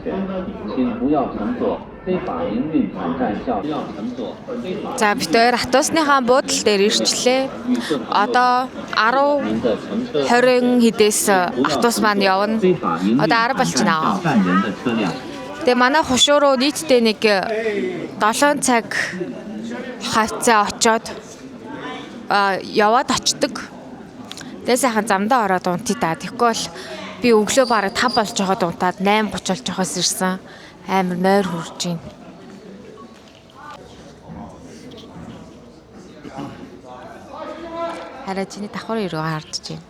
全，请不要乘坐非法营运场站校，不要乘坐非法。 За бид хоёр автобусныхаа буудлын дээр ирчлээ. Одоо 10 您的乘车 20 хэдээс автобус маань явна. 非法营运 Одоо 10 болчихно. 站站人的车辆。 Тэгээ манай хушуу руу нийтдээ нэг 7 цаг хавцаа очоод яваад очдөг. Тэгээ сайхан замдаа ороод унтъя та. Тэгэхгүй бол би өглөө бараг 5 болж байхад унтаад 8:30 болж байхаас ирсэн. Амар нойр хурж байна. Хараа чиний давхар өрөө харж байна.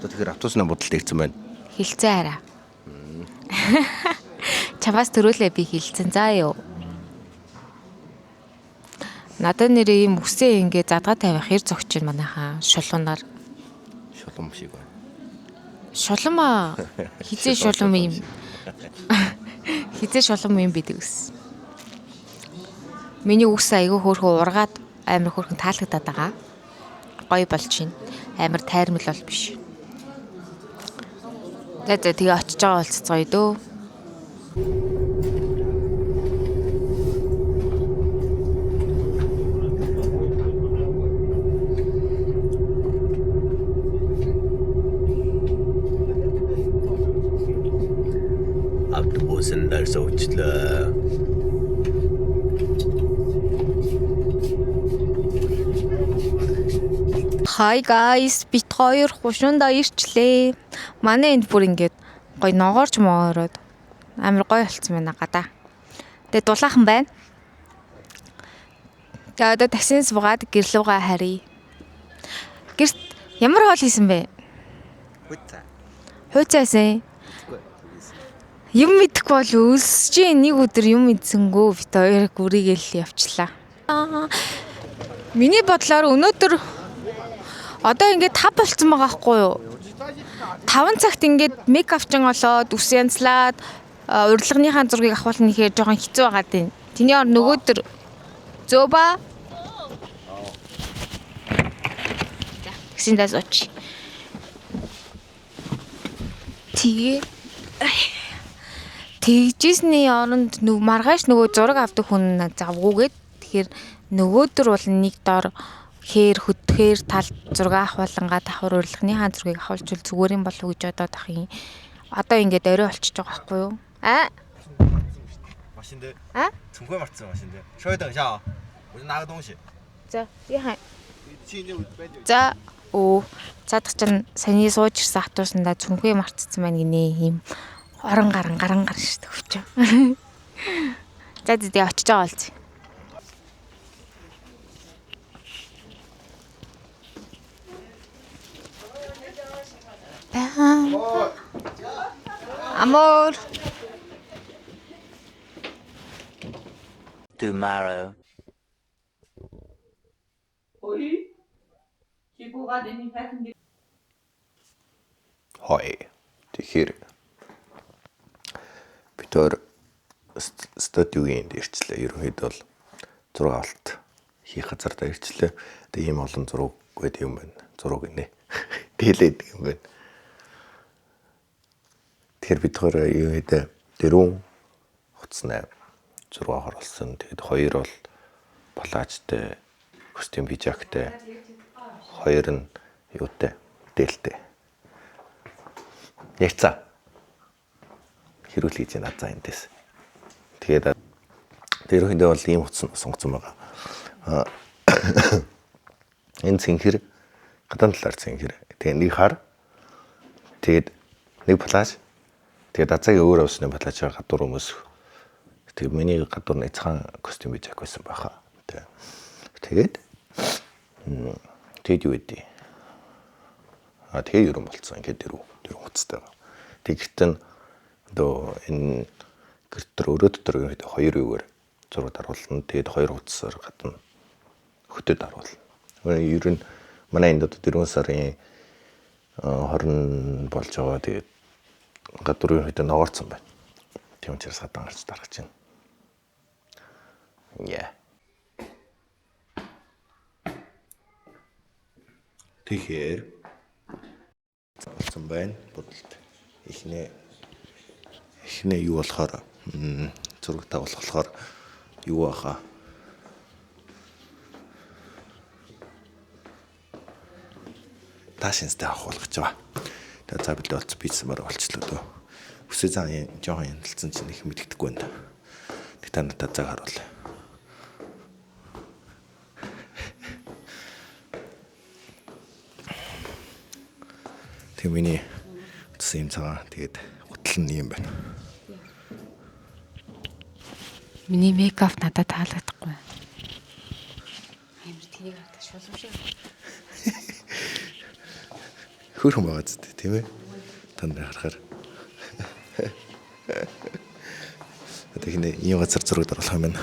За тэгэхээр автобусны будалд ирсэн байна. Хилцээ хараа. Чамаас төрүүлээ би хилцэн заа юу. Надад нэрээ ийм үсээ ингээ задгаа тавих хэр зогч чинь манайхаа шулуунаар. Шулуун шиг байна. Шулам аа. Хизээ шулам юм. Хизээ шулам юм бидэг ус. Миний үс айгүй хөөрхөн ургаад амар хөөрхөн таалагдаад байгаа. Гоё болж байна. Амар тайрмал бол биш. За за тэгээ очиж байгаа болцгоё дөө. Автобус нь суучлаа. Hi guys, бит хоёр хушундаа ирчлээ. Манай энд бүр ингээд гоё ногоорч моороод амар гоё болцсон байна гадаа. Тэгээ дулаахан байна. Тэгээ одоо таксинд суугаад гэрлүүгээ харъя. Гэрт ямар хоол хийсэн бэ? Хуйцаа. Хуйцаасан. Юм мэдэхгүй бол өлсөж чинь нэг өдөр юм идсэнгүү бит хоёр гүрийгээл явчлаа. Миний бодлоор өнөөдөр одоо ингээд 5 болцсон байгаа хгүй юу? 5 цагт ингээд мейкапчин олоод үс янзлаад урилганыхаа зургийг авахулна гэхээр жоохон хэцүү байгаа даа. Тэний ор нөгөөдөр зөө ба. За, таксиндаа сууч. Тэгээ тэгжсэний оронд нүг маргааш нөгөө зураг авдаг хүн завгүйгээд тэгэхээр нөгөөдөр бол нэг дор хээр хөдхээр талд зураг авахулангаа давхар урилганыхаа зургийг авахулчвал зүгээр юм болов уу гэж бодоод ах юм. Одоо ингээд орой болчихж байгаа байхгүй юу? А? Машин дээр. А? Цүнхээ мартсан машин дээр. 稍微等一下啊，我去拿个东西。 За, яхаа. За, өө цаадах чинь саяны сууж ирсэн автобусандаа цүнхээ мартцсан байна гинэ юм. Орон гарan гарan гар шүү дээ хөвч. За зэдээ очиж байгаа болц. Амор. Tomorrow. Хой. Тэгэхээр бид хоёр студиогийн энд ирчлээ. Ерөнхийдөө бол зураг авалт хийх газар дээр ирчлээ. Тэгээ ийм олон зураг гэдэг юм байна. Зураг гинэ. Тэлээд юм байна. Тэгэхээр бид хоёр ерөнхийдөө дөрвөн хуцсны зураг оруулсан. Тэгээд хоёр бол плажтай, костюм пижактай, хоёр нь юутай, дээлтэй. Ярьцаа. Хэрүүл хийж байна за эндээс. Тэгээд ерөнхийдөө бол ийм утас сонгоцсон байгаа. Энэ цэнхэр гадаан талаар цэнхэр. Тэгээ нэг хар. Тэгээд нэг плаж. Тэгээд азагийн өөр авсны плажаар гадуур өмсөх. Тэгээд миний гадуур нь эцхан костюм бижак байсан байхаа. Тэгээд тэгээд юу гэдэг. А тэгээ ерөн болцсон. Ингээд дөрөв хуцтай байгаа. Тэг гэрт нь одоо энэ гэрт төр өрөө дотор ерөнхийдөө хоёр юугаар зураг даруулна. Тэгээд хоёр хуцсаар гадна хөтөд даруулна. Ер нь манай энд одоо 4 сарын 20 болж байгаа. Тэгээд гадуур ерөнхийдөө ногоорцсон байна. Тийм учраас гадаан гарч дарах чинь. Yeah. Тэгэхээр болсон байна. Бодолт. Эхнээ эхнээ юу болохоор зураг тавуулах болохоор юу баха. Таашинстай авах болгож байгаа. Тэгээ за бэлдээ болц бийцсэн бараг болчлоо дөө. Үсээ зан жоохон янзалсан чинь их мэддэхгүй байна. Тэг та надад цаг харуул. Тэг миний утсан юм цагаан тэгээд гутал нь юм байна. Миний мейкап надад таалагдахгүй. Амар тэнийг харагдах шулам шиг. Хөөрхөн байгаа зү тийм ээ. Та нар харахаар. Одоо хинэ ийм газар зураг даруулах юм байна.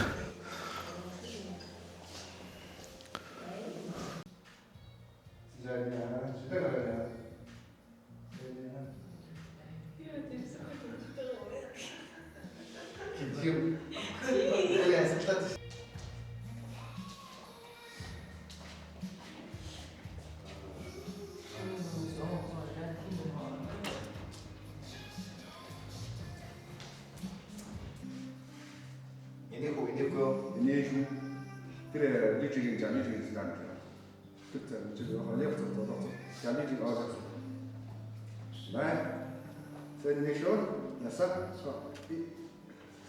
你好，你好，这个你这个讲你这个是哪里的？这这这个好，你走走走，讲你这个啊，来，这你说，那啥，好，你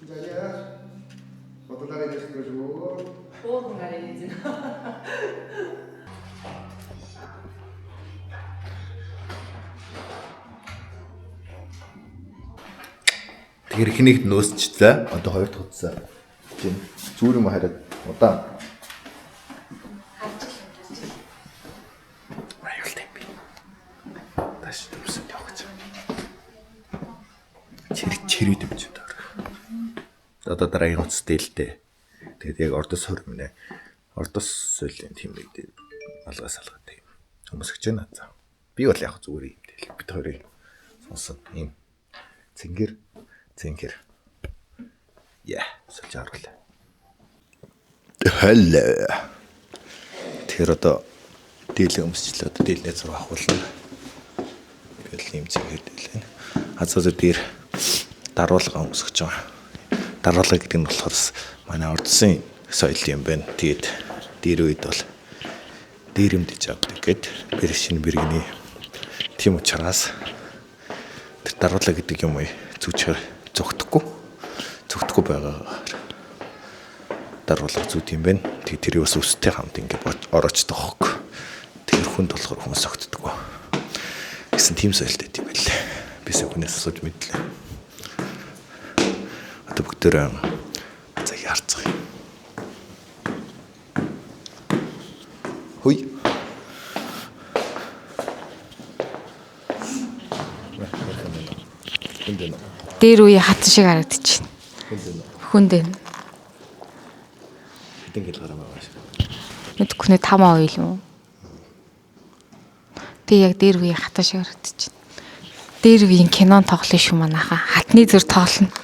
这里，我到哪里就是个说。 Буулган арай хийж байна. Тэгэхээр эхнийх нөөсчлээ. Одоо хоёр дахь утсаа. Тийм. Зүгээр юм хараад удаан. Аюултай юм би. Тааш өмсөн явах гэж. Чир чирээд юм чи даа. Одоо дараагийн утас дээлтэй. Тэгээд яг ордос хор минь. Ордос соёлын тийм нэг дээ. Алгаас алгатай юм. Хүмүүс гэж байна. За. Би бол яг зүгээр юм дээл. Бид хоёрыг сонсон юм. Цэнгэр цэнгэр. Яа, сольж оруулаа. Хэлээ. Тэгэхээр одоо дийлээ өмсчлээ. Одоо дийлнээ зураг авахулна. Би л ийм цэнгэр дийлээ. Хазаа дээр даруулга өмсгөж байгаа. Даруулга гэдэг нь болохоор манай ордсын соёл юм байна. Тэгээд дээр үед бол дээрэмдэж авдаг гэд бэр шинэ бэргэний тийм учраас тэр даруулга гэдэг юм уу зүгчээр зүгтэхгүй зүгтэхгүй байгаагаар даруулга зүт юм байна. Тэг тэрийг бас өстэй хамт ингэ ороочдог хог. Тэр хүнд болохоор хүмүүс огтдоггүй. Гэсэн тийм соёлтой юм байлээ. Би сая хүнээс асууж мэдлээ. Одоо бүгдээрээ за ярцгаая. Хүй. Дээр үе хатан шиг харагдчихэв. Хүнд байна. Хэдэн килограмм байгаа шиг. Мэдгүй нэ 5 ойл юм уу? Би яг дээр үе хатан шиг харагдчихэв. Дээр үеийн кинон тоглоно шүү манайхаа. Хатны зүр тоглоно.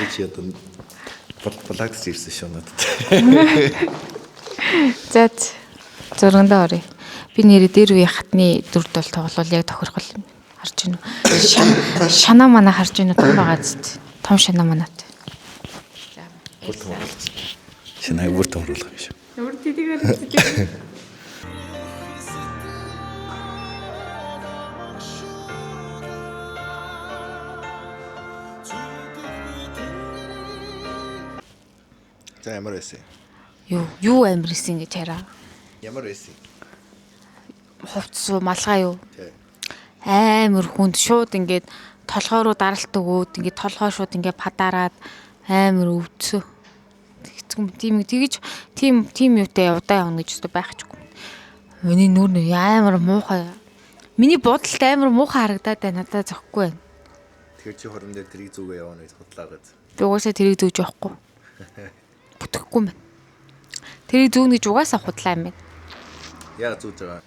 Тэг чи одоо балагс ирсэн шүү надад. За зургандаа оръё. Би нэрээ дээр үе хатны дүрд бол тоглол яг тохирхол юм. Харж байна уу? Шанаа манаа харж байна уу? Том байгаа зү. Том шанаа манаат. Бүр томруулсан. Шинэ бүр томруулах юм шүү. Ямар тэдэг харагдчих. За ямар байсан? Юу юу амир исэн гэж хараа. Ямар байсан? Хувцс уу малгай юу? Тий. Амар хүнд шууд ингээд толгой руу даралт өгөөд ингээд толгой шууд ингээд падаараад амар өвдсөө. Хэцүү тийм тэгэж тийм тийм юутай удаа явна гэж өстө байхчгүй. Миний нүр нэр амар муухай. Миний бодолт амар муухай харагдаад байна. Надад зохихгүй байна. Тэгэхээр чи хорон дээр тэрийг зүгээ явна гэж худлаа гэж. Би угаасаа тэрийг зүүж явахгүй. Бүтэхгүй юм байна. Тэрийг зүүнэ гэж угаасаа худлаа юм байна. Яг зүүж байгаа.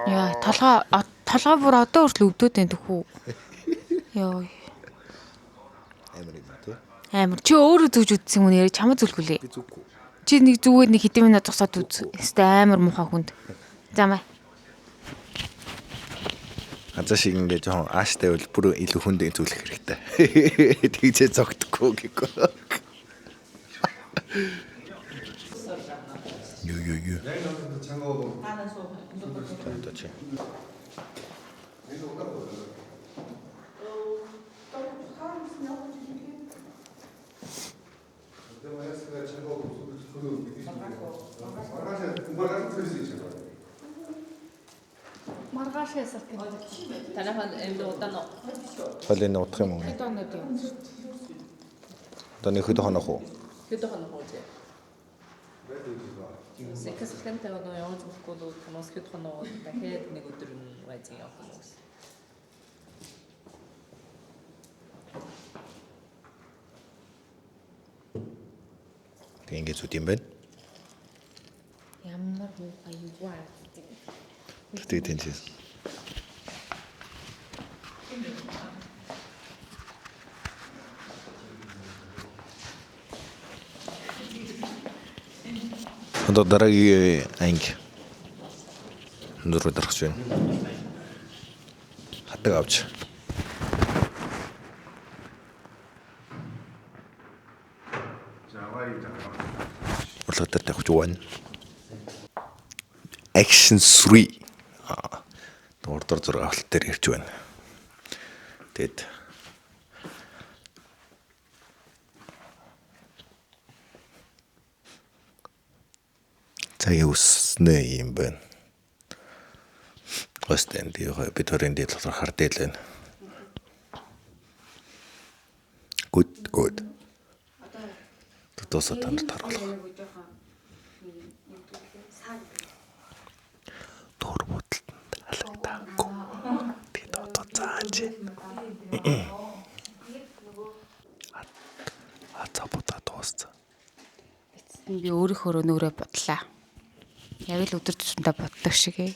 Яа, толгой бүр одоо хүртэл өвдөд байна төхүү. Йоо. Амар юм тий. Амар. Чи өөрөө зүүж үтсэн юм нэрээ чамд зүлгүүлээ. Би зүггүй. Чи нэг зүгээр нэг хэдэн минут зогсоод үз. Өстэй амар муухай хүнд. За маа. Азаа шиг ингээ жоохон ааштай бол бүр илүү хүнд зүйлэх хэрэгтэй. Тэгжээ зогтдоггүй гэхгүй. Юу юу юу. Одоо чи. Маргааш ясах гэнэ. Танайхан энд удаан уу? Хоол энэ удах юм уу? Одоо нэг хэд хоног уу? Хэд хоног уу зэ? Сэкэсхэнтэй одоо явж болохгүй л томос хэд хоног дахиад нэг өдөр нь вайзын явах юм уу гэсэн. Тэг ингэ зүт юм байна. Ямар муухай юу аа. Тэг тэнцээс. Одоо дараагийн анги зураг дарах байна. Хатаг авч. Урлаг дээр тавих байна. Action 3. Дугаар зураг авалт дээр ирж байна. Тэгэд цагийн өснө юм байна. Гостэн тий бид хоёрын дээд болохоор хардэл байна. Good good. Тосоо танарт харуулах. Дуур будалтанд халагдаагүй. Тэгээд одоо зааж. Азаа будаа дууссан. Би өөрийнхөө нүрээ бодлаа. Яг л өдөр тутамдаа боддог шиг ээ.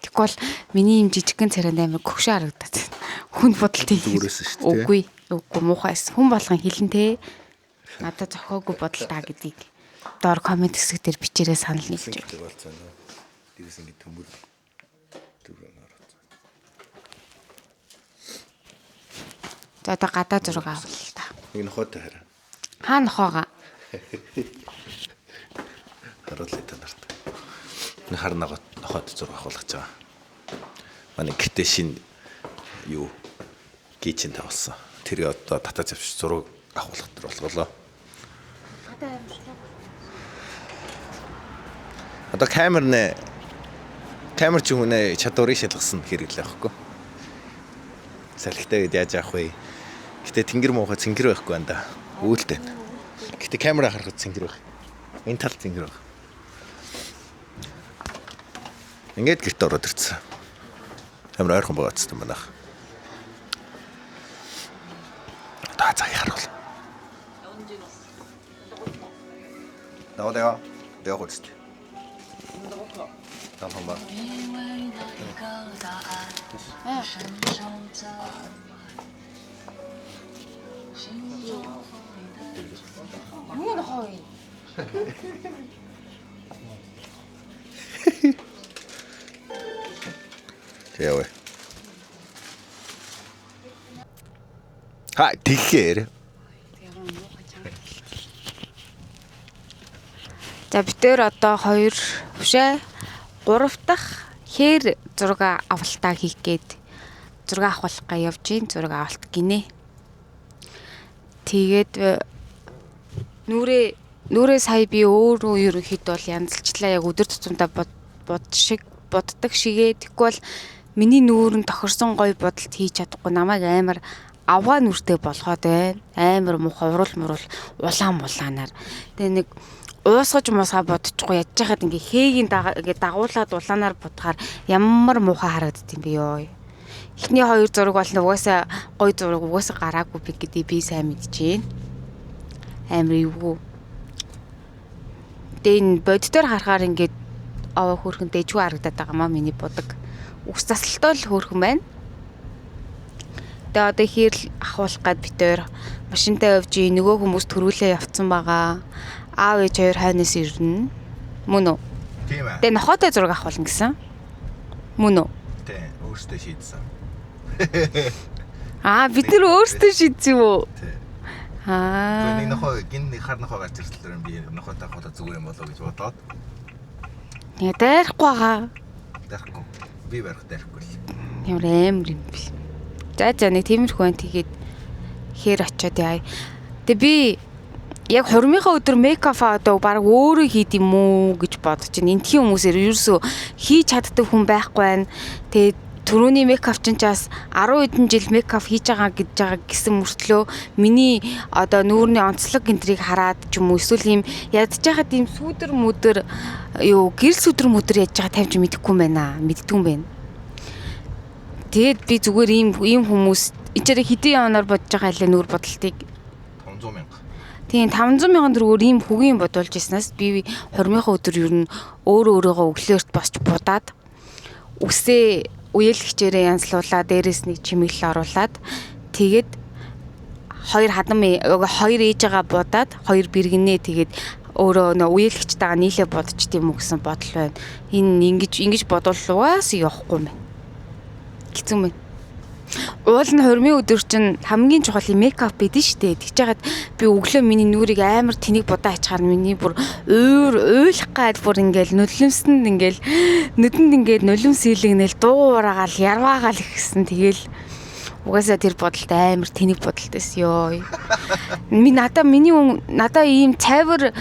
Тэгэхгүй бол миний юм жижигхэн царайнд амар гөгшөө харагдаад байна. Хүн бодолтой Зүгээрээс шүү дээ. Үгүй, үгүй муухай эс. Хүн болгон хэлэн те. Надад зохиогүй бодол та гэдгийг доор коммент хэсэг дээр бичээрэй санал нийлж байна. Гэдэг болцсон нөө. Дээрээс ингэ төмөр төмөр ороод. За одоо гадаа зураг авал та. Нэг нохойтой хараа. Хаа нохоогоо? Харуулъя та нарт. Нэг хар ногоо нохойд зураг авахулах гэж байгаа. Манай гэртээ шинэ юу гичин тавьсан. Тэр одоо татаа завш зураг авахулах төр болголоо. Одоо камер нэ камер чи хүнээ чадварыг шалгасан хэрэглээ байхгүй. Салхитай гэд яаж авах вэ? Гэтэ тэнгэр муухай цэнгэр байхгүй энэ да. Үүлтэй. Гэтэ камера харахад цэнгэр байх. Энэ тал цэнгэр байх. Ингээд гэрт ороод ирсэн. Амар ойрхон байгаа ч юм байна. Одоо цагийг харуул. 나오대요. 내가 고칠게. 다음 한 번. Юу нохоо юм? За яваа. Ха тэгэхээр За бид тэр одоо 2 бишээ 3 дахь хээр зураг авалтаа хийх гээд зураг авах га явж гин зураг авалт гинэ. Тэгээд нүрээ сая би өөрөө ерөнхийдөө бол янзалчлаа яг өдөр тутамдаа бод шиг боддог шигээ. Тэгэхгүй бол миний нүүр нь тохирсон гоё бодолт хийж чадахгүй намайг амар аваа нүртэй болгоод байна. Амар муухай урал мурал улаан мулаанаар. Тэгээ нэг уусгаж муусгаа бодчихгүй ядж хахад ингээ хээгийн ингээ дагуулад улаанаар бодохоор ямар муухай харагдд юм бэ ёо. Эхний хоёр зураг бол угаасаа гоё зураг угаасаа гараагүй би гэдэг би сайн мэдчихээн. Амар эвгүй. Тэгээ энэ боддоор харахаар ингээд аваа хөөрхөн дэжгүй харагдаад байгаа маа миний будаг. Үс засалтай л хөөрхөн байна. Тэгээ одоо хэрл ахуулах гад бит хоёр машинтаа явж нөгөө хүмүүс төрүүлээ явцсан байгаа. Аав ээж хоёр хойноос ирнэ. Мөн үү? Тийм ээ. Тэгээ нохоотой зураг авахулна гэсэн. Мөн үү? Тийм, өөртөө шийдсэн. Аа, бид нар өөрсдөө шийдсэн юм уу? Тийм. Аа. Нэг нохоо гин нэг хар нохоо гарч ирсэн би нохоотой авахулаа зүгээр юм болоо гэж бодоод. Нэг дайрахгүй байгаа. Дайрахгүй. Би барих дайрахгүй л. Ямар амар юм бэ. За за нэг тиймэрхүү байна. Тэгээд хээр очиод яа. Тэгээ би яг хурмынхаа өдөр мейкапа одоо баг өөрөө хийд юм уу гэж бодож байна. Энтхийн хүмүүсээр ерөөсөө хийж чаддаг хүн байхгүй байна. Тэгээд түрүүний мейкап чинь ч бас 10 хэдэн жил мейкап хийж байгаа гэж байгаа гэсэн мөртлөө миний одоо нүүрний онцлог гэнтрийг хараад ч юм уу эсвэл ийм ядж байхад ийм сүүдэр мүдэр юу гэрэл сүүдэр мүдэр ядж байгаа тавьж мэдэхгүй юм байна. Мэддгүй юм байна. Тэгээд би зүгээр ийм хүмүүс энэ чараа хэдэн явнаар бодож байгаа хайлаа нүүр бодолтыг 500 мянга. Тийм 500 мянган төгрөгөөр ийм хөгийн бодуулж ирснээс би хурмынхаа өдөр ер нь өөрөө өөрийгөө өглөөрт босч будаад үсээ уялгчээрээ янзлуулаад дээрээс нэг чимэглэл оруулаад тэгээд хоёр хадам хоёр ээжээгээ будаад хоёр бэргэнээ тэгээд өөрөө нөө уялгчтайгаа нийлээ бодчих тийм үү гэсэн бодол байна. Энэ ингэж бодвол угаас явахгүй юм байна. Хэцүү юм байна. Уул нь хурмын өдөр чинь хамгийн чухал юм мейкап байдэн штэ. Тэгж яагаад би өглөө миний нүрийг амар тэнэг будаа ачаар миний бүр уур уйлах гад бүр ингээл нүлэмсэнд ингээл нүдэнд ингээд нулимс хийлгэнэл дууураагаал ярваагаал ихсэн. Тэгэл угаасаа тэр бодолт амар тэнэг бодолт байсан ёо. Надаа ийм цайвар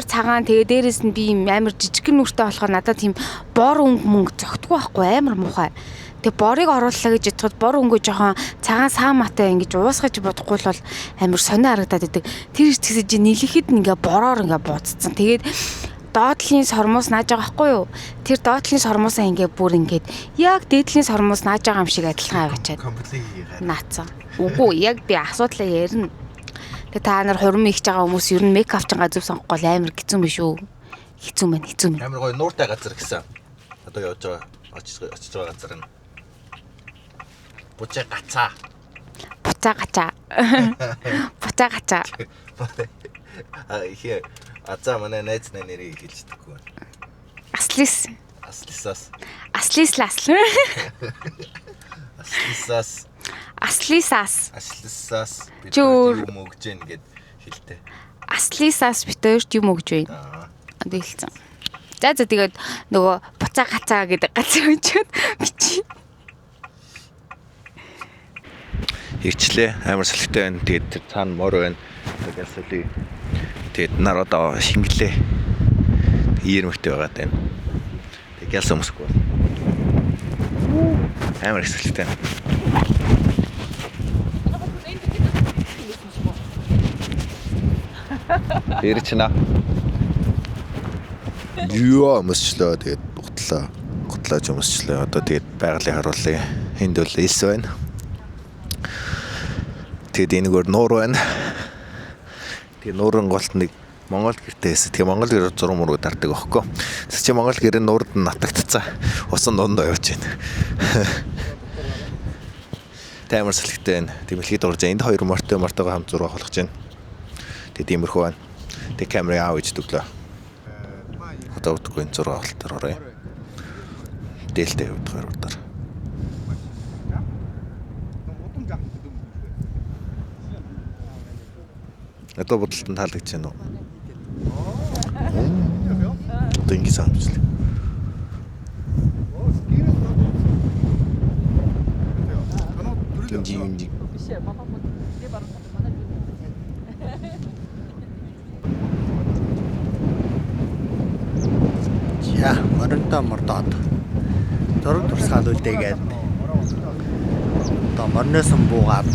цагаан тэгээ дээрээс нь би ийм амар жижигхэн нүртэй болохоор надад тийм бор өнгө мөнгө зөгтгүй байхгүй амар муухай. Тэгээ борыг орууллаа гэж бодоход бор өнгө жоохон цагаан саамаатай ингэж уусгаж бодохгүй л бол амар сонио харагдаад идэг. Тэр ихсэж чи нэлэхэд ингээ бороор ингээ бууцсан. Тэгээд доотлын сормуус нааж байгаа байхгүй юу? Тэр доотлын сормуусаа ингээ бүр ингээд яг дээдлийн сормуус нааж байгаа юм шиг адилхан аваачаад. Наацсан. Үгүй яг би асуудлаа ярина. Тэгээ та нар хурим ихж байгаа хүмүүс ер нь мейкап ч га зөв сонгохгүй бол амар хэцүү юм биш үү? Хэцүү мэн, хэцүү мэн. Амар гоё нууртай газар гэсэн. Одоо явж байгаа очиж байгаа газар нь. Буцаа гацаа. Буцаа гацаа. Буцаа гацаа. А ихэ азаа манай найз нар нэрийг хэлж чадахгүй. Аслис. Аслисаас. Аслислас. Аслисаас. Аслисаас. Аслисаас бид юм өгж гэн гэд хэлтэй. Аслисаас бид хоёрт юм өгж байна. Одоо хэлсэн. За за тэгээд нөгөө буцаа гацаа гэдэг газар очиод бичи. Ирчлээ. Амар салхитай байна. Тэгээд тэр цаана мор байна. Тэгээд солио. Тэгээд нар одоо шингэлээ. Иермэгтэй байгаа тань. Тэгээд гялс өмсөхгүй. Амар их салхитай байна. Тэр чинь юу өмсчлөө. Тэгээд гутлаа. Гутлаач өмсчлөө. Одоо тэгээд байгалыг харуулъя. Энд бол элс байна. Тэгээд энэгээр нуур байна. Тэгээд нуурын голт нэг Монгол гэртэй байсан. Тэгээ Монгол гэр зураг мураг дардаг аахгүй. Тэс чи Монгол гэрийн нуурд нь натагдцаа. Усан дундаа явж байна. Тэ амар салхитай байна. Тэг мэлхийд орж энд хоёр мортой мортойгоо хамт зураг авах гэж байна. Тэгээд иймэрхүү байна. Тэг камерыг аав ээж өглөө. Одоо удахгүй энэ зураг авалтаар оръё. Дээлтэй явдаг хоёр удаар. Одоо бодолт нь таалагдж байна уу? Одоо ингэ самчлаа. Инжи. За, моронтой мордоод зураг турсгаал үлдээгээд одоо морноос нь буугаад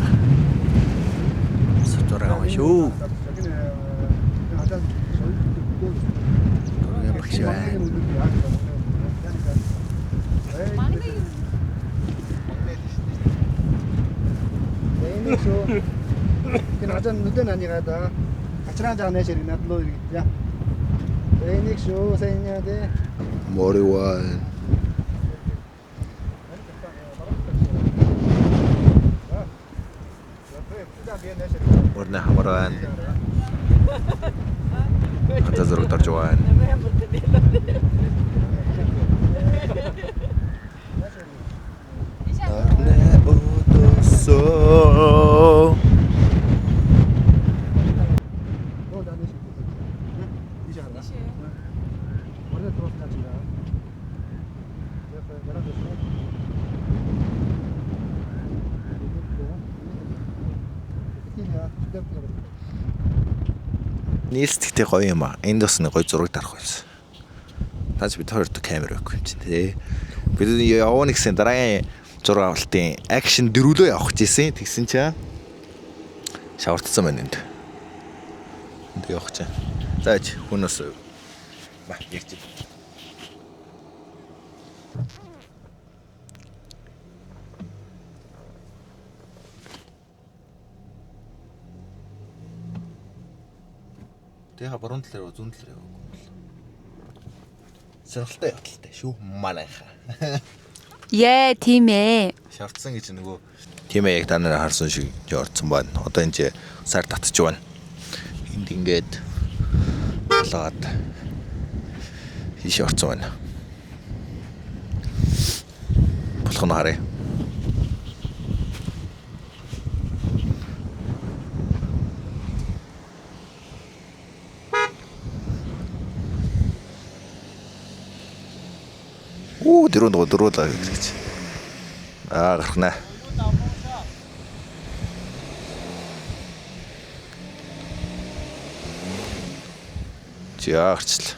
зураг авах шүү. Зургийн багш байна. Мори байна. Нилс гэхдээ гоё юм аа. Энд бас нэг гоё зураг дарах байсан. Таач бид хоёрт камер байхгүй юм чинь тий. Бид явна гэсэн дараагийн зураг авалтын акшн дөрвөлөө явах гэжсэн. Тэгсэн чинь шавартсан байна энд. Энд явах чинь. За ич хүнээс ба ярьж. Тэгээ баруун талаар зүүн талаар яваагүй юм бол. Сонирхолтой явдалтай шүү манайхаа. Яа, тийм ээ. Шавтсан гэж нөгөө тийм ээ яг та нараа харсан шиг орцсон байна. Одоо энэ чи сар татчих байна. Энд ингээд болоод хийш орцсон байна. Болох нь харъя. Оо дөрөв дөрөв л гэж. Аа гарах нэ. За гарчлаа.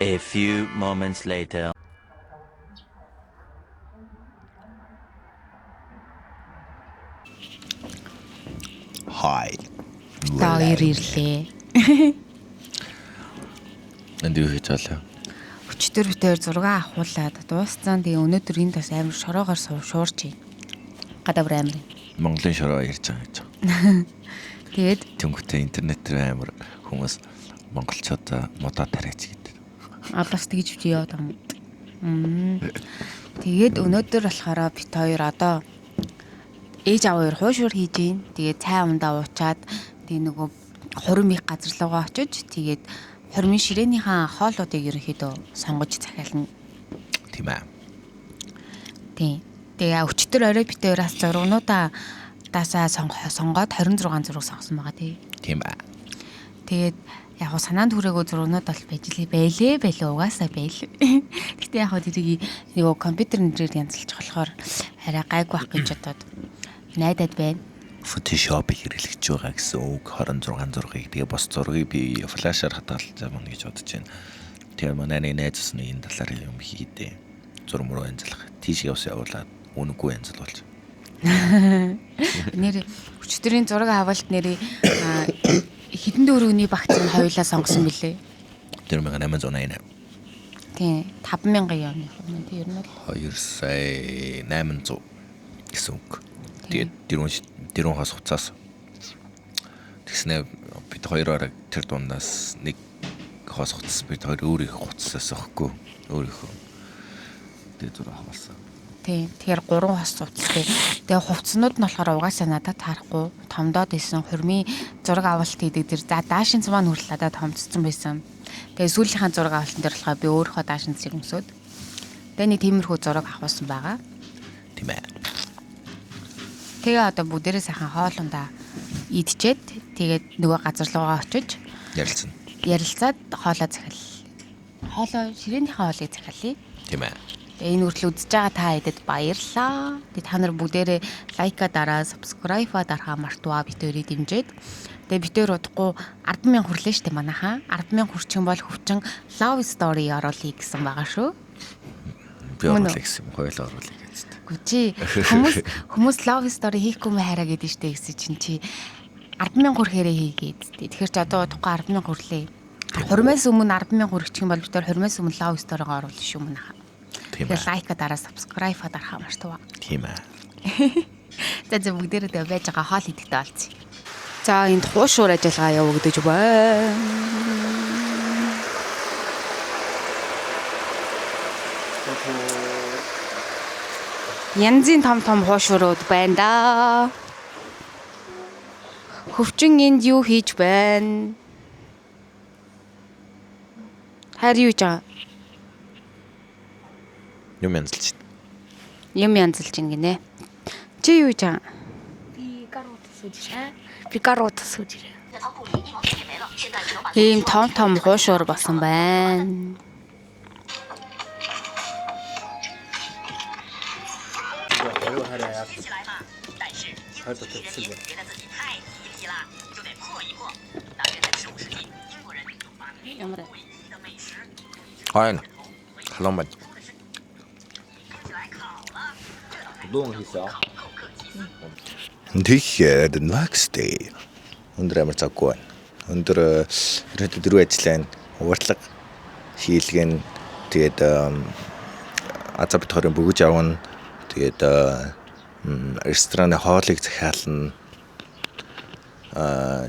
A few moments later. Hi. Та хоёр ирлээ. Энд юу хийж байгаа лээ? Өчтөр бид хоёр зураг авахуулаад дууссан. Тэгээ өнөөдөр энд бас амар шороогоор шуурч байна. Гадаа бүр амар. Монголын шороо ярьж байгаа гэж. Тэгээд Тэнгүүтээ интернет дээр амар хүмүүс монголчуудаа мудаа тариач гэдэг. А бас тэгж бич яваад байгаа юм. Тэгээд өнөөдөр болохоор бит хоёр одоо ээж аав хоёр хуушуур хийж гин. Тэгээд цай ундаа уучаад тэгээ нөгөө хурим их газар руугаа очиж тэгээд хурмын ширээнийхээ хоолуудыг ерөнхийдөө сонгож захиална. Тийм ээ. Тийм. Тэгээ өчтөр орой бит хоёроос зургнуудаа даасаа сонгоод 26 зураг сонгосон байгаа тий. Тийм ээ. Тэгээд яг хуу санаанд хүрээгүй зургнууд бол байж лээ байлээ байлээ угаасаа байл. Гэтэ яг хуу тэрийг нөгөө компьютер нэрээр янзалж болохоор арай гайгүй байх гэж бодоод найдаад байна. Photoshop-ыг хэрэглэж байгаа гэсэн үг 26 зургийг тэгээ бос зургийг би флашаар хадгалж байгаа гэж бодож байна. Тэгэхээр манай нэг найз бас нэг энэ талаар юм хийдэ. Зураг мөрөө янзлах. Тийш явс явуулаад үнэгүй янзлуулж. Нэр өчтөрийн зураг авалт нэрээ хэдэн төгрөгний багц нь хоёулаа сонгосон бэлээ. 1888. Тийм 5000 юаны юм тийм ер нь бол 2 сая 800 гэсэн үг. Тэгээд дөрвөн хос хуцаас тэгснэ бид хоёроор тэр дундаас нэг хос хуцас бид хоёр өөрийнхөө хуцсаас өгөхгүй өөрийнхөө тэгээд зураг авалсан. Тийм. Тэгэхээр 3 хос хувцастай. Тэгээ хувцснууд нь болохоор угаасаа надад таарахгүй томдоод исэн хурмын зураг авалт хийдэг тэр за даашин маань хүртэл надад томцсон байсан. Тэгээ сүүлийнхаа зураг авалтан дээр болохоор би өөрийнхөө даашин зэрэг өмсөөд тэгээ нэг тиймэрхүү зураг авахсан байгаа. Тийм ээ. Тэгээ одоо бүгдээрээ сайхан хоолундаа идчихэд тэгээд нөгөө газар руугаа очиж ярилцсан. Ярилцаад хоолоо захиал. Хоолоо ширээнийхээ хоолыг захиалъя. Тийм ээ. Тэгээ энэ хүртэл үзэж байгаа та хэдэд баярлалаа. Тэгээ та нар бүгдээрээ лайка дараа, subscribe-а дарахаа мартваа бид хоёрыг дэмжиж. Тэгээ бид хоёр удахгүй 10,000 хүрлээ штэ манайхаа. 10,000 хүрчин бол хөвчин love story оруулъя гэсэн байгаа шүү. Би оруулъя гэсэн юм. Хоёулаа оруулъя гэж. Үгүй чи хүмүүс love story хийхгүй мэ хараа гэдэг штэ гэсэн чинь чи 10,000 хүрэхээрээ хийгээд. Тэгэхээр чи одоо удахгүй 10,000 хүрлээ. Хурмаас өмнө 10,000 хүрчих юм бол бид хоёр хурмаас өмнө love story-го оруулах шүү манайхаа. Тэгэхээр лайка дараа, subscribe-а дарахаа мартаваа. Тийм ээ. За за бүгдээрээ тэгээ байж байгаа хоол идэхтэй болцъё. За энд хуушуур ажиллагаа явагдаж байна. Янзын том том хуушуурууд байна да. Хөвчин энд юу хийж байна? Хайр юу хийж байгаа? Юм янзалж байна. Юм янзалж байна гинэ. Чи юу хийж байгаа? Би гар утас сууж ирээ. Би гар утас сууж ирээ. Ийм том том хуушуур болсон байна. Ямар вэ? Хайн. Халуун байна. Дүүн хийсэн. Тэгэхээр the next day. Өндөр амар завгүй байна. Өндөр ерөнхийдөө дөрөв ажил байна. Уртлага хийлгэн тэгээд азаа бит хорын бөгж авна. Тэгээд рестораны хоолыг захиална.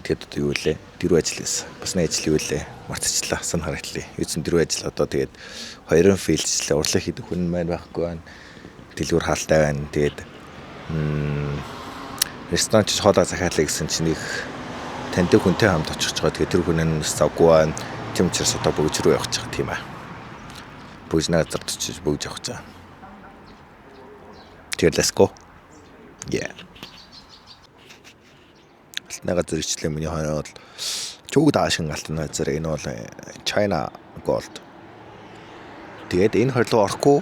Тэгээд одоо юу лээ? Дөрөв ажил байсан. Бас нэг ажил юу лээ? Мартчихлаа. Сан харагдлаа. Юусэн дөрөв ажил одоо тэгээд хоёрын фейлчлээ. Урлаг хийдэг хүн маань байхгүй байна. Дэлгүүр хаалтай байна. Тэгээд ресторан ч хоолоо захиалаа гэсэн чинь нэг таньдаг хүнтэй хамт очих гэж байгаа. Тэгээд тэр хүн нь бас завгүй байна. Тийм учраас одоо бөгж рүү явах гэж байгаа тийм ээ. Бөгжнө газар очиж бөгж явах гэж байгаа. Тэгээд let's go. Yeah. Алтны газар ичлээ миний хойно бол чүг даашин алтны газар энэ бол China Gold. Тэгээд энэ хорлоо орохгүй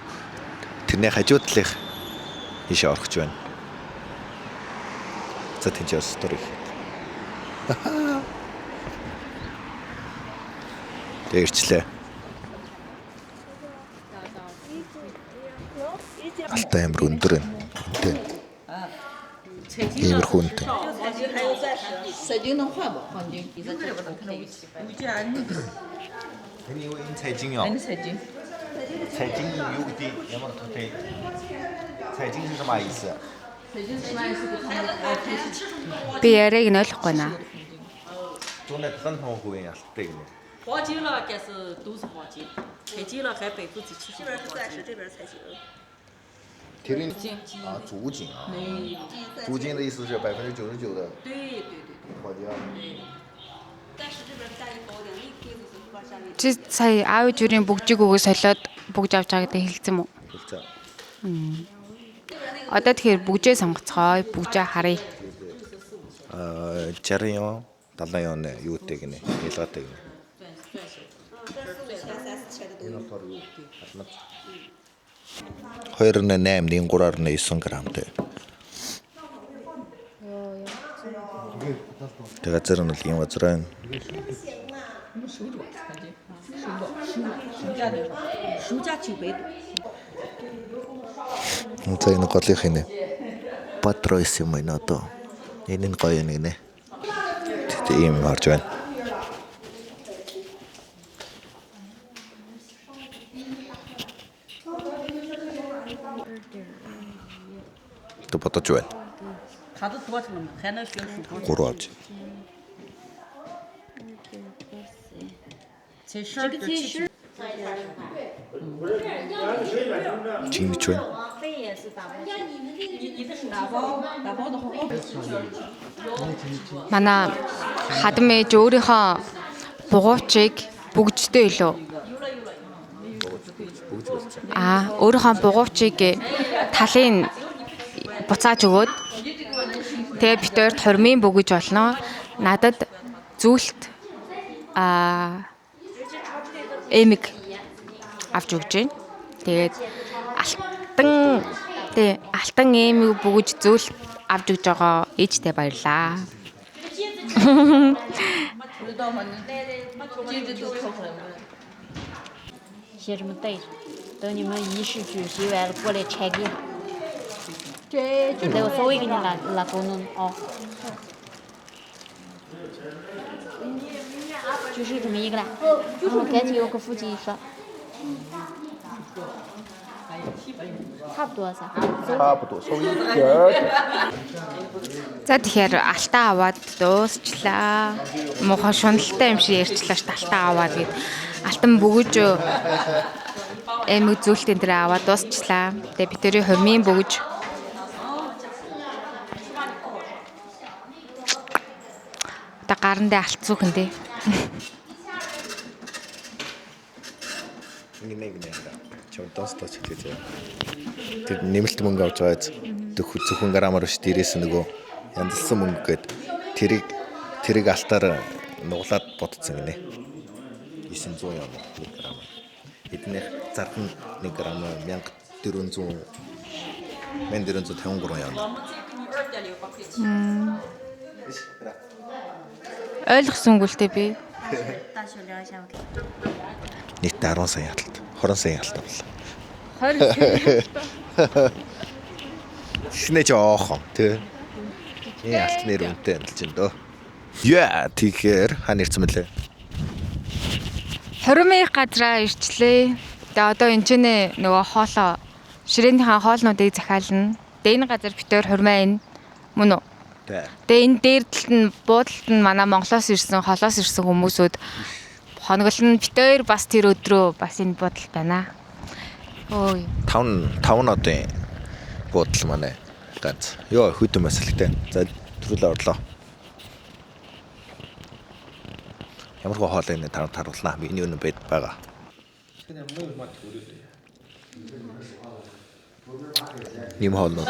тэрний хажуу талынх ийшээ орох гэж байна. За тийч стори их. Тэгээд ирчлээ. Алтай амар өндөр байна. Үнэтэй. Иймэрхүү үнэтэй. Энэ юу энэ цайжин юу? Энэ цайжин. 彩金юу гэдэг ямар утгатай? 彩金是什么意思？ Би яриаг нь ойлгохгүй наа. 175% алттай гинэ. 黄金了，该是都是黄金，采金了还70%的黄金。 тэрийн а 足金啊，足金的意思是99%的对对对黄金。 Чи сая аав ээжүүрийн бүгжийг өгөө солиод бүгж авч байгаа гэдэг хэлсэн үү? Хэлцээ. Одоо тэгэхээр бүгжээ сонгоцгоё, бүгжээ харъя. Аа 60 ён, 70 ён юутай гинэ? Ялгаатай гинэ. Энэ болохоор юу? Алмаз. 2.8 1.3.9 грамтай. Тэг газар нь бол ийм газар байна. 售价900多。 За энэ голынх инэ. Патройс юм байна одоо. Энэ нь гоё нэг нэ. Тэгтээ ийм юм харж байна. Тэ бодож байна. 他都多少了嘛？还能学手工。 3 авч. 才12.7。 Чингэж байна. Манай хадам ээж өөрийнхөө бугуучийг бүгжтэй илүү. Аа, өөрийнхөө бугуучийг талын буцааж өгөөд тэгээ бит хоёрт хурмын бөгж болно. Надад зүйлт эмэг авч өгч байна. Тэгээд алтан тий алтан эмэг бүгж зүйлт авч өгж байгаа ээжтэй баярлаа. 知道吗？你金子都抽出来了。先这么对着，等你们仪式举行完了过来拆给。这我稍微给你拿拿功能哦。就是这么一个啦，我赶紧要跟父亲说，差不多噻。差不多，稍微一点儿点。 За тэгэхээр алтаа аваад дуусчлаа. Муухай шуналтай юм шиг ярьчлаа шүү дээ. Алтаа аваад гэд. Алтан бөгж эмэг зүйлтэн дээр аваад дуусчлаа. Тэгээ бид тэрийн хурмын бөгж одоо гарандаа алт зүүхэн дээ. Гинэ гинэ. Чам доосточ гэж заяа. Тэр нэмэлт мөнгө авч байгаа биз. Зөвхөн грамаар биш дээрээс нөгөө янзлсан мөнгө гээд тэрийг алтаар нуглаад бодсон гинэ. 900 юм 1 грамм. Эднийх зарх нь 1 грамм 1400 1453 юм. Ойлгосонгүй л дээ би. 大学聊一下。 Нийтдээ 10 сая ялалт, 20 сая ялалт авлаа. 20 сая. Шинэ жоохон тий. Энэ алт нэр үнэтэй юм л чинь дөө. Яа, тэгэхээр хаана ирсэн мөлий? Хурмын газраа ирчлээ. Тэгээ одоо энэ ч нэ нөгөө хоолоо ширээнийхээ хоолнуудыг захиална. Тэгээ энэ газар битээр хурмаа энэ мөн үү? Тий. Тэгээ энэ дээр талд нь буудалд нь манай Монголоос ирсэн, холоос ирсэн хүмүүсүүд хоноглон битээр бас тэр өдрөө бас энэ буудал байна. Ой. 5 5 одын буудал манай ганц. Йоо, хүйтэн масалтай. За төрөл орлоо. Ямар хөө хоол энэ таран таруулнаа. Миний үнэн байд байгаа. Нэм хоолнууд.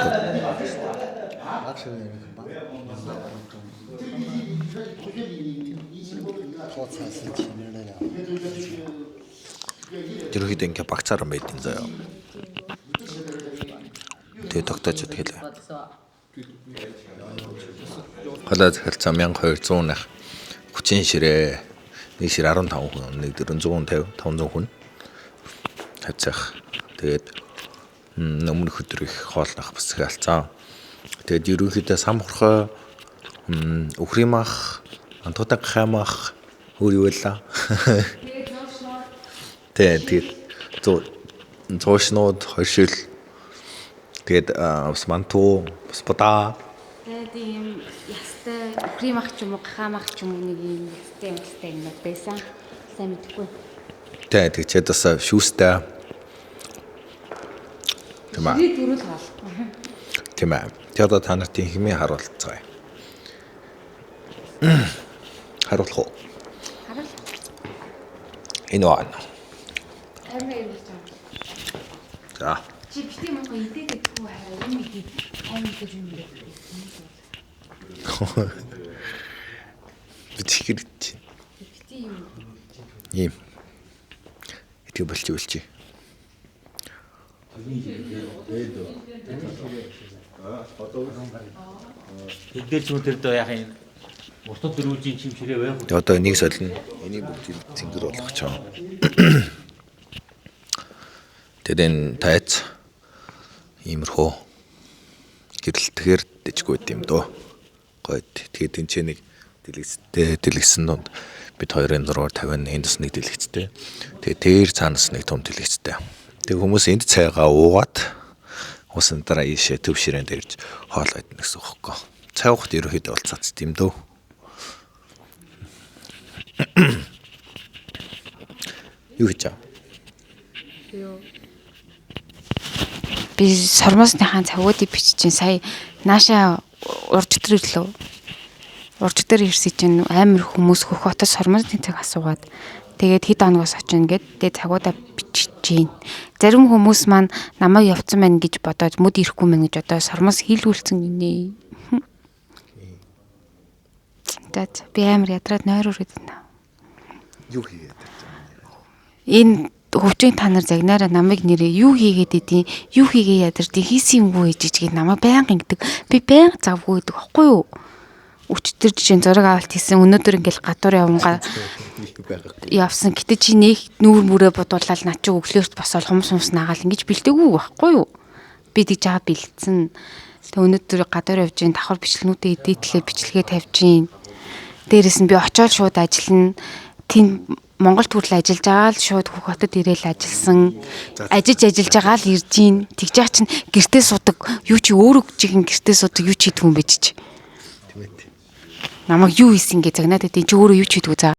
Тэр хэд ингээ багцаар юм байдیں۔ Заяа. Тэгээ тогтоож хэлээ. Хоолой захилцаа 1200 нах 30 ширээ. Нэг шир 15 хүн, нэг 450, 500 хүн. Хавцах. Тэгээд өмнөх өдөр их хоол нах бас захиалцсан. Тэгээд ерөнхийдөө сам хорхой, үхрийн мах, антуутай гахай мах өөр юу вэ? Тэгээд зуушнууд, хоршил тэгээд бас манту, бас будаа. Тэгээд ийм ястай үхрийн мах ч юм уу, гахаа мах ч юм уу нэг ийм ястай юмтай юм байсан. Сайн мэдэхгүй. Тэ тэгчээд бас шүүстэй. Тийм ээ. Ширээ төрөл хоол. Тийм ээ. Тэг одоо та нарт хэмээ харуулцгаая. Харуулах уу? Харуул. Энэ байна. Амар юм байна. За. Чи бити мөнгө идээд идэх үү хараа юм идэх тайм идэх юм бэ? Би чихэр чи. Бити юм. Ийм. Итгэв болчих болчих. Тэд дээр ч юм тэр дөө яах юм уртад дөрвөлжийн чим ширээ байх. Тэг одоо энийг солино. Энийг бүгдийг цэнгэр болгочихоо. Тэгэд энэ тайц иймэрхүү гэрэлтгэр дэжгүй юм дөө. Гоё. Тэгээд энэ ч нэг дэлгэцтэй дэлгэсэн дунд бид хоёрын зургаар 50 энд бас нэг дэлгэцтэй. Тэгээд тэр цаанаас нэг том дэлгэцтэй. Тэг хүмүүс энд цайгаа уугаад усан дараа ийшээ төв ширээнд ирж хоол идэнэ гэсэн үг хөхгүй. Цай уухт ерөнхийдөө бол цацд юм дөө. Юу хийж байгаа? Би сормоосныхаа цагуудыг бичиж чинь сая нааша урж өдөр ирлээ. Урж өдөр ирсэн чинь амар хүмүүс хөх хотод сормоосны цаг асуугаад тэгээд хэд хоногоос очино гэд тэгээд цагуудаа бичиж чинь. Зарим хүмүүс маань намайг явцсан байна гэж бодоод мөд ирэхгүй мэн гэж одоо сормоос хийлгүүлсэн гинэ. За би амар ядраад нойр үрээд байна. Юу хийгээд байна? Энэ хөвчийн та нар загнаараа намайг нэрээ юу хийгээд идэв, юу хийгээ ядардаг, хийсэн юмгүй ээж гэж намайг байнга ингэдэг. Би байнга завгүй гэдэг баггүй юу? Өчтөр жишээ нь зураг авалт хийсэн, өнөөдөр ингээл гадуур явангаа явсан. Гэтэ чи нэх нүүр мүрээ бодуулаад над чи өглөөрт босоод хумс хумс наагаал ингэж бэлдээгүй баггүй юу? Би тэгж байгаа бэлдсэн. Тэг өнөөдөр гадуур явж гин давхар бичлэгнүүдээ эдитлээ бичлэгээ тавьж гин. Дээрээс нь би очиод шууд ажиллана. Тэнд Монгол төрөл ажиллаж байгаа л шууд хөх хотод ирээл ажилласан. Ажиллаж байгаа л ирж гин. Тэгж яах чинь гэртээ судаг. Юу чи өөрөө чихэн гэртээ судаг юу ч хийдгүй юм бэ чи. Тийм ээ. Намайг юу хийсэн гэж загнаад идэв. Чи өөрөө юу ч хийдгүй за.